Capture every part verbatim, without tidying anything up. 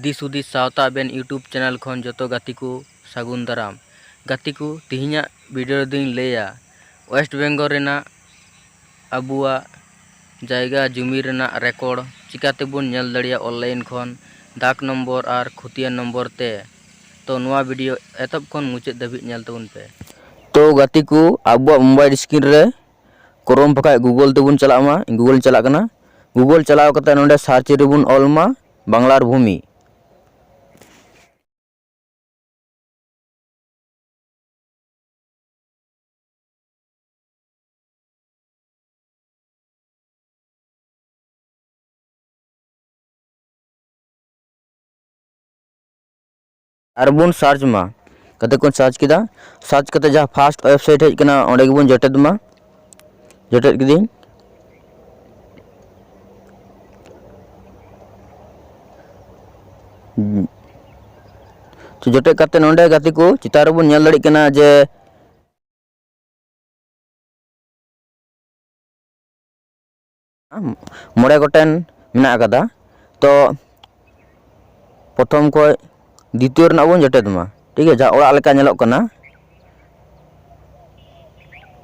ᱫᱤᱥ ᱦᱩᱫᱤᱥ ᱥᱟᱶᱛᱟ ᱟᱵᱮᱱ YouTube ᱪᱮᱱᱮᱞ ᱠᱷᱚᱱ ᱡᱚᱛᱚ ᱜᱟᱛᱮ ᱠᱚ ᱥᱟᱹᱜᱩᱱ ᱫᱟᱨᱟᱢ᱾ ᱜᱟᱛᱮ ᱠᱚ, ᱛᱮᱦᱮᱧᱟᱜ ᱵᱷᱤᱰᱤᱭᱳ ᱨᱮᱫᱚᱧ ᱞᱟᱹᱭᱟ ᱳᱭᱮᱥᱴ ᱵᱮᱝᱜᱚᱞ ᱨᱮᱱᱟᱜ ᱟᱵᱚᱣᱟᱜ ᱡᱟᱭᱜᱟ ᱡᱩᱢᱤ ᱨᱮᱱᱟᱜ ᱨᱮᱠᱚᱨᱰ ᱪᱤᱠᱟᱹ ᱛᱮᱵᱚᱱ ᱧᱮᱞ ᱫᱟᱲᱮᱭᱟᱜᱼᱟ ᱚᱱᱞᱟᱭᱤᱱ ᱠᱷᱚᱱ ᱫᱟᱜᱽ ᱱᱚᱢᱵᱚᱨ ᱟᱨ ᱠᱷᱚᱛᱤᱭᱟᱱ ᱱᱚᱢᱵᱚᱨ ᱛᱮ᱾ ᱛᱚ ᱱᱚᱣᱟ ᱵᱷᱤᱰᱤᱭᱳ ᱮᱛᱚᱦᱚᱵ ᱠᱷᱚᱱ ᱢᱩᱪᱟᱹᱫ ᱫᱷᱟᱹᱵᱤᱡ ᱧᱮᱞ ᱛᱟᱵᱚᱱ ᱯᱮ᱾ ᱛᱚ ᱜᱟᱛᱮ ᱠᱚ, ᱟᱵᱚᱣᱟᱜ ᱢᱳᱵᱟᱭᱤᱞ ᱥᱠᱨᱤᱱ ᱨᱮ ᱠᱨᱳᱢ ᱵᱟᱠᱷᱟᱡ ᱜᱩᱜᱚᱞ ᱛᱮᱵᱚᱱ ᱪᱟᱞᱟᱜ ᱢᱟ᱾ ᱜᱩᱜᱚᱞ ᱪᱟᱞᱟᱜ ᱠᱟᱱᱟ᱾ ᱜᱩᱜᱚᱞ ᱪᱟᱞᱟᱣ ᱠᱟᱛᱮ ᱱᱚᱰᱮ ᱥᱟᱨᱪ ᱨᱮᱵᱚᱱ ᱚᱞ ᱢᱟ ᱵᱟᱝᱞᱟᱨ ᱵᱷᱩᱢᱤ᱾ ᱟᱨᱵᱚᱱ ᱥᱟᱨᱪ ᱢᱟ᱾ ᱠᱟᱛᱮ ᱠᱚᱧ ᱥᱟᱨᱪ ᱠᱮᱫᱟ᱾ ᱥᱟᱨᱪ ᱠᱟᱛᱮ ᱡᱟᱦᱟᱸ ᱯᱷᱟᱥᱴ ᱳᱭᱮᱵᱽᱥᱟᱭᱤᱴ ᱦᱮᱡ ᱠᱟᱱᱟ, ᱚᱸᱰᱮ ᱜᱮᱵᱚᱱ ᱡᱚᱴᱮᱫ ᱢᱟ᱾ ᱡᱚᱴᱮᱫ ᱠᱤᱫᱟᱹᱧ᱾ ᱛᱚ ᱡᱚᱴᱮᱫ ᱠᱟᱛᱮ ᱱᱚᱰᱮ ᱜᱟᱛᱮ ᱠᱚ ᱪᱮᱛᱟᱱ ᱨᱮᱵᱚᱱ ᱧᱮᱞ ᱫᱟᱲᱮᱭᱟᱜ ᱠᱟᱱᱟ ᱡᱮ ᱢᱚᱬᱮ ᱜᱚᱴᱮᱱ ᱢᱮᱱᱟᱜ ᱟᱠᱟᱫᱟ᱾ ᱛᱚ ᱯᱨᱚᱛᱷᱚᱢ ᱠᱷᱚᱱ ᱫᱤᱛᱤᱭᱚ ᱨᱮᱱᱟᱜ ᱵᱚᱱ ᱡᱚᱴᱮᱫ ᱢᱟ, ᱴᱷᱤᱠ ᱜᱮᱭᱟ, ᱡᱟᱦᱟᱸ ᱚᱲᱟᱜ ᱞᱮᱠᱟ ᱧᱮᱞᱚᱜ ᱠᱟᱱᱟ᱾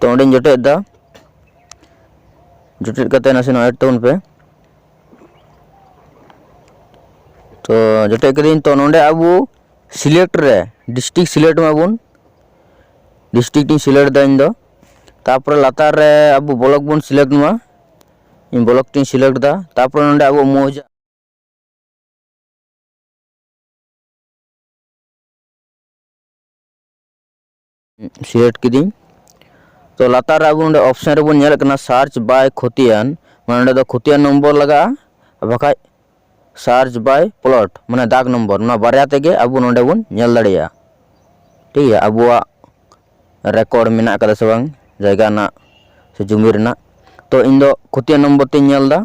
ᱛᱚ ᱚᱸᱰᱮᱧ ᱡᱚᱴᱮᱫ ᱮᱫᱟ᱾ ᱡᱚᱴᱮᱫ ᱠᱟᱛᱮ ᱱᱟᱥᱮᱱᱟᱜ ᱮᱰ ᱛᱟᱵᱚᱱ ᱯᱮ᱾ ᱛᱚ ᱡᱚᱴᱮᱫ ᱠᱤᱫᱟᱹᱧ᱾ ᱛᱚ ᱱᱚᱰᱮ ᱟᱵᱚ ᱥᱤᱞᱮᱠᱴ ᱨᱮ ᱰᱤᱥᱴᱨᱤᱠᱴ ᱥᱤᱞᱮᱠᱴ ᱢᱟᱵᱚᱱ᱾ ᱰᱤᱥᱴᱨᱤᱠᱴ ᱤᱧ ᱥᱤᱞᱮᱠᱴ ᱮᱫᱟ ᱤᱧ ᱫᱚ᱾ ᱛᱟᱨᱯᱚᱨᱮ ᱞᱟᱛᱟᱨ ᱨᱮ ᱟᱵᱚ ᱵᱞᱚᱠ ᱵᱚᱱ ᱥᱤᱞᱮᱠᱴ ᱢᱟ᱾ ᱤᱧ ᱵᱞᱚᱠ ᱛᱤᱧ ᱥᱤᱞᱮᱠᱴ ᱮᱫᱟ᱾ ᱛᱟᱨᱯᱚᱨᱮ ᱱᱚᱰᱮ ᱟᱵᱚ ᱢᱚᱦᱡᱟ ᱥᱤᱞᱮᱠᱴ ᱠᱤᱫᱟᱹᱧ᱾ ᱛᱚ ᱞᱟᱛᱟᱨ ᱨᱮ ᱟᱵᱚ ᱱᱚᱰᱮ ᱚᱯᱥᱮᱱ ᱨᱮᱵᱚᱱ ᱧᱮᱞᱮᱫ ᱠᱟᱱᱟ ᱥᱟᱨᱪ ᱵᱟᱭ ᱠᱷᱚᱛᱤᱭᱟᱱ, ᱢᱟᱱᱮ ᱱᱚᱰᱮ ᱫᱚ ᱠᱷᱚᱛᱤᱭᱟᱱ ᱱᱚᱢᱵᱚᱨ ᱞᱟᱜᱟᱜᱼᱟ, ᱵᱟᱠᱷᱟᱡ ᱥᱟᱨᱪ ᱵᱟᱭ ᱯᱞᱚᱴ, ᱢᱟᱱᱮ ᱫᱟᱜᱽ ᱱᱚᱢᱵᱚᱨ, ᱱᱚᱣᱟ ᱵᱟᱨᱭᱟ ᱛᱮᱜᱮ ᱟᱵᱚ ᱱᱚᱰᱮ ᱵᱚᱱ ᱧᱮᱞ ᱫᱟᱲᱮᱭᱟᱜᱼᱟ, ᱴᱷᱤᱠ ᱜᱮᱭᱟ, ᱟᱵᱚᱣᱟᱜ ᱨᱮᱠᱚᱨᱰ ᱢᱮᱱᱟᱜ ᱟᱠᱟᱫᱟ ᱥᱮ ᱵᱟᱝ ᱡᱟᱭᱜᱟ ᱨᱮᱱᱟᱜ ᱥᱮ ᱡᱩᱢᱤ ᱨᱮᱱᱟᱜ᱾ ᱛᱚ ᱤᱧ ᱫᱚ ᱠᱷᱚᱛᱤᱭᱟᱱ ᱱᱚᱢᱵᱚᱨ ᱛᱤᱧ ᱧᱮᱞ ᱮᱫᱟ,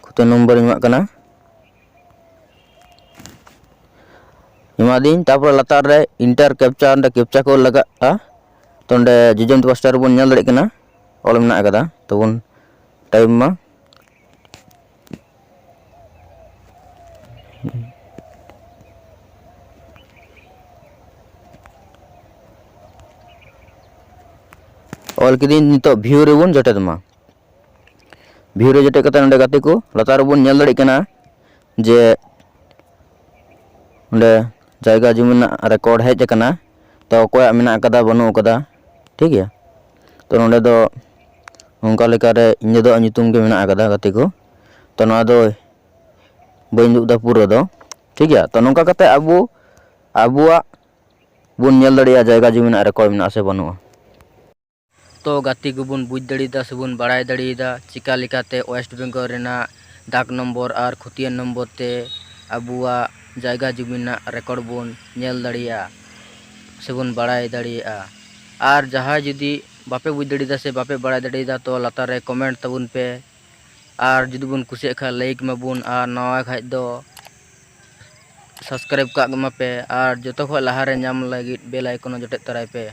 ᱠᱷᱚᱛᱤᱭᱟᱱ ᱱᱚᱢᱵᱚᱨ ᱤᱧ ᱮᱢᱟᱜ ᱠᱟᱱᱟ᱾ ᱮᱢᱟᱫᱤᱧ᱾ ᱛᱟᱨᱯᱚᱨᱮ ᱞᱟᱛᱟᱨ ᱨᱮ ᱤᱱᱴᱟᱨ ᱠᱮᱯᱪᱟ, ᱚᱸᱰᱮ ᱠᱮᱯᱪᱟ ᱠᱚ ᱞᱟᱜᱟᱜᱼᱟ᱾ ᱛᱚ ᱚᱸᱰᱮ ᱡᱚᱡᱚᱢ ᱯᱟᱥᱴᱟ ᱨᱮᱵᱚᱱ ᱧᱮᱞ ᱫᱟᱲᱮᱭᱟᱜ ᱠᱟᱱᱟ, ᱚᱞ ᱢᱮᱱᱟᱜ ᱟᱠᱟᱫᱟ, ᱛᱚᱵᱚᱱ ᱴᱟᱭᱤᱯ ᱢᱟ᱾ ᱚᱞ ᱠᱤᱫᱟᱹᱧ, ᱱᱤᱛᱚᱜ ᱵᱷᱤᱭᱩ ᱨᱮᱵᱚᱱ ᱡᱚᱴᱮᱫ ᱢᱟ᱾ ᱵᱷᱤᱭᱩ ᱨᱮ ᱡᱚᱴᱮᱫ ᱠᱟᱛᱮ ᱱᱚᱰᱮ ᱜᱟᱛᱮ ᱠᱚ ᱞᱟᱛᱟᱨ ᱨᱮᱵᱚᱱ ᱧᱮᱞ ᱫᱟᱲᱮᱭᱟᱜ ᱠᱟᱱᱟ ᱡᱮ ᱚᱸᱰᱮ ᱡᱟᱭᱜᱟ ᱡᱩᱢᱤ ᱨᱮᱱᱟᱜ ᱨᱮᱠᱚᱨᱰ ᱦᱮᱡ ᱟᱠᱟᱱᱟ᱾ ᱛᱚ ᱚᱠᱚᱭᱟᱜ ᱢᱮᱱᱟᱜ ᱟᱠᱟᱫᱟ ᱵᱟᱹᱱᱩᱜ ᱟᱠᱟᱫᱟ, ᱴᱷᱤᱠ ᱜᱮᱭᱟ᱾ ᱛᱚ ᱱᱚᱰᱮ ᱫᱚ ᱚᱱᱠᱟ ᱞᱮᱠᱟᱨᱮ ᱤᱧ ᱫᱟᱫᱟᱣᱟᱜ ᱧᱩᱛᱩᱢ ᱜᱮ ᱢᱮᱱᱟᱜ ᱟᱠᱟᱫᱟ ᱜᱟᱛᱮ ᱠᱚ᱾ ᱛᱚ ᱱᱚᱣᱟ ᱫᱚ ᱵᱟᱹᱧ ᱩᱫᱩᱜ ᱮᱫᱟ ᱯᱩᱨᱟᱹ ᱫᱚ, ᱴᱷᱤᱠ ᱜᱮᱭᱟ᱾ ᱛᱚ ᱱᱚᱝᱠᱟ ᱠᱟᱛᱮ ᱟᱵᱚ ᱟᱵᱚᱣᱟᱜ ᱵᱚᱱ ᱧᱮᱞ ᱫᱟᱲᱮᱭᱟᱜᱼᱟ ᱡᱟᱭᱜᱟ ᱡᱩᱢᱤ ᱨᱮᱱᱟᱜ ᱨᱮᱠᱚᱨᱰ ᱢᱮᱱᱟᱜᱼᱟ ᱥᱮ ᱵᱟᱹᱱᱩᱜᱼᱟ᱾ ᱛᱚ ᱜᱟᱛᱮ ᱠᱚᱵᱚᱱ ᱵᱩᱡᱽ ᱫᱟᱲᱮᱭᱟᱫᱟ ᱥᱮᱵᱚᱱ ᱵᱟᱲᱟᱭ ᱫᱟᱲᱮᱭᱟᱫᱟ ᱪᱤᱠᱟ ᱞᱮᱠᱟᱛᱮ ᱳᱭᱮᱥᱴ ᱵᱮᱝᱜᱚᱞ ᱨᱮᱱᱟᱜ ᱫᱟᱜᱽ ᱱᱚᱢᱵᱚᱨ ᱟᱨ ᱠᱷᱚᱛᱤᱭᱟᱱ ᱱᱚᱢᱵᱚᱨ ᱛᱮ ᱟᱵᱚᱣᱟᱜ ᱡᱟᱭᱜᱟ ᱡᱩᱢᱤ ᱨᱮᱱᱟᱜ ᱨᱮᱠᱚᱨᱰ ᱵᱚᱱ ᱧᱮᱞ ᱫᱟᱲᱮᱭᱟᱜᱼᱟ ᱥᱮᱵᱚᱱ ᱵᱟᱲᱟᱭ ᱫᱟᱲᱮᱭᱟᱜᱼᱟ᱾ ᱟᱨ ᱡᱟᱦᱟᱸᱭ ᱡᱩᱫᱤ ᱵᱟᱯᱮ ᱵᱩᱡᱽ ᱫᱟᱲᱮᱭᱟᱫᱟ ᱥᱮ ᱵᱟᱯᱮ ᱵᱟᱲᱟᱭ ᱫᱟᱲᱮᱭᱟᱫᱟ, ᱛᱚ ᱞᱟᱛᱟᱨ ᱨᱮ ᱠᱚᱢᱮᱱᱴ ᱛᱟᱵᱚᱱ ᱯᱮ᱾ ᱟᱨ ᱡᱩᱫᱤ ᱵᱚᱱ ᱠᱩᱥᱤᱭᱟᱜ ᱠᱷᱟᱱ ᱞᱟᱭᱤᱠ ᱢᱟᱵᱚᱱ, ᱟᱨ ᱱᱟᱣᱟ ᱠᱷᱟᱡ ᱫᱚ ᱥᱟᱵᱥᱠᱨᱟᱭᱤᱵ ᱠᱟᱜ ᱢᱟᱯᱮ, ᱟᱨ ᱡᱚᱛᱚ ᱠᱷᱚᱱ ᱞᱟᱦᱟᱨᱮ ᱧᱟᱢ ᱞᱟᱹᱜᱤᱫ ᱵᱮᱞ ᱟᱭᱠᱚᱱ ᱦᱚᱸ ᱡᱚᱴᱮᱫ ᱛᱚᱨᱟᱭ ᱯᱮ᱾